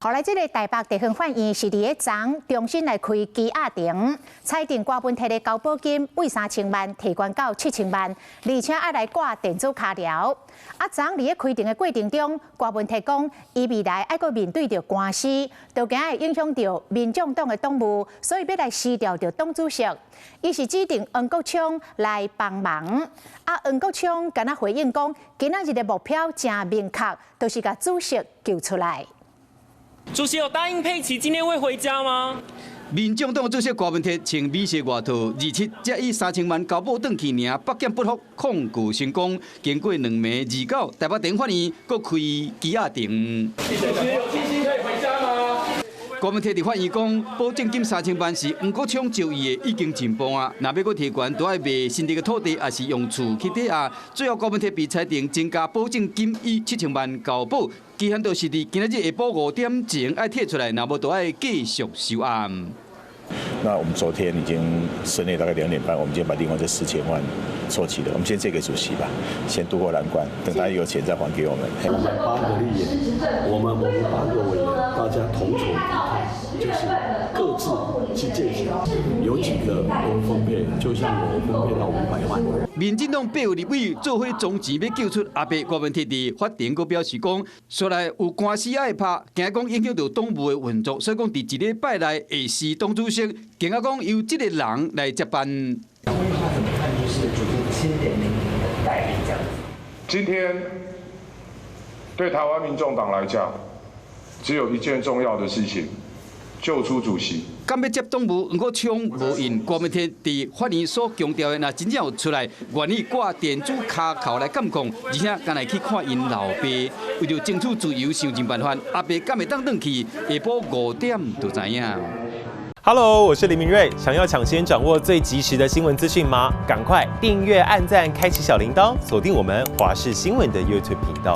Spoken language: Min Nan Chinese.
後來，這个台北地方法院是佇咧昨重新來開羈押庭，裁定郭文鐵的交保金為3000萬提懸到7000萬，而且愛來掛電子跤鐐。啊，昨佇咧開庭的過程中，郭文鐵講，伊未來愛閣面對著官司，都驚會影響著民眾黨的黨務，所以欲來辭掉著黨主席。伊是指定黃國昌來幫忙。啊，黃國昌敢若回應講，今仔日的目標誠明確，就是共主席救出來。主席有答應佩琪今天會回家嗎？民眾黨主席郭文鐵穿米色外套，27才以3000萬交保轉去爾，北檢不服控告成功。經過兩暝29，台北地法院閣開羈押庭。主席有信心可以回家嗎？郭文鐵佇法院講，保證金三千萬是黃國昌招伊的，已經進步啊。若欲閣提懸，都愛賣新竹的土地，抑是用厝去抵押。最後郭文鐵被裁定增加保證金以七千萬交保，期限就是佇今仔日下晡5點鐘愛提出來，若無就愛繼續收押。那我們昨天已經深夜大概2點半，我們已經把另外這4000萬籌齊了。我們先借給主席吧，先渡過難關，等他有錢再還給我們。我們八個立委，我們八個委員，大家同仇敵愾，就是各自去借錢，有幾個都分配，就像我分配到500萬。民進黨八位立委做伙總錢欲救出阿伯郭文鐵，佇法庭閣表示講，煞來有官司愛拍，驚講影響著黨務的運作，所以講佇一禮拜內會辭黨主席，驚仔講由這個人來接班。想問一下，怎麼看？就是主席7.00的帶領這樣子。今天對台灣民眾黨來講，只有一件重要的事情，救出主席。敢欲接黨務，黃國昌無應。郭文鐵佇法院所強調的，若真正有出來，願意掛電子跤銬來監控，而且敢來去看𪜶老爸，為著爭取自由，想盡辦法。阿伯敢會當轉去？下晡5點就知影。 Hello，我是林明瑞。想要搶先掌握最及時的新聞資訊嗎？趕快訂閱、按讚、開啟小鈴鐺，鎖定我們華視新聞的 YouTube 頻道。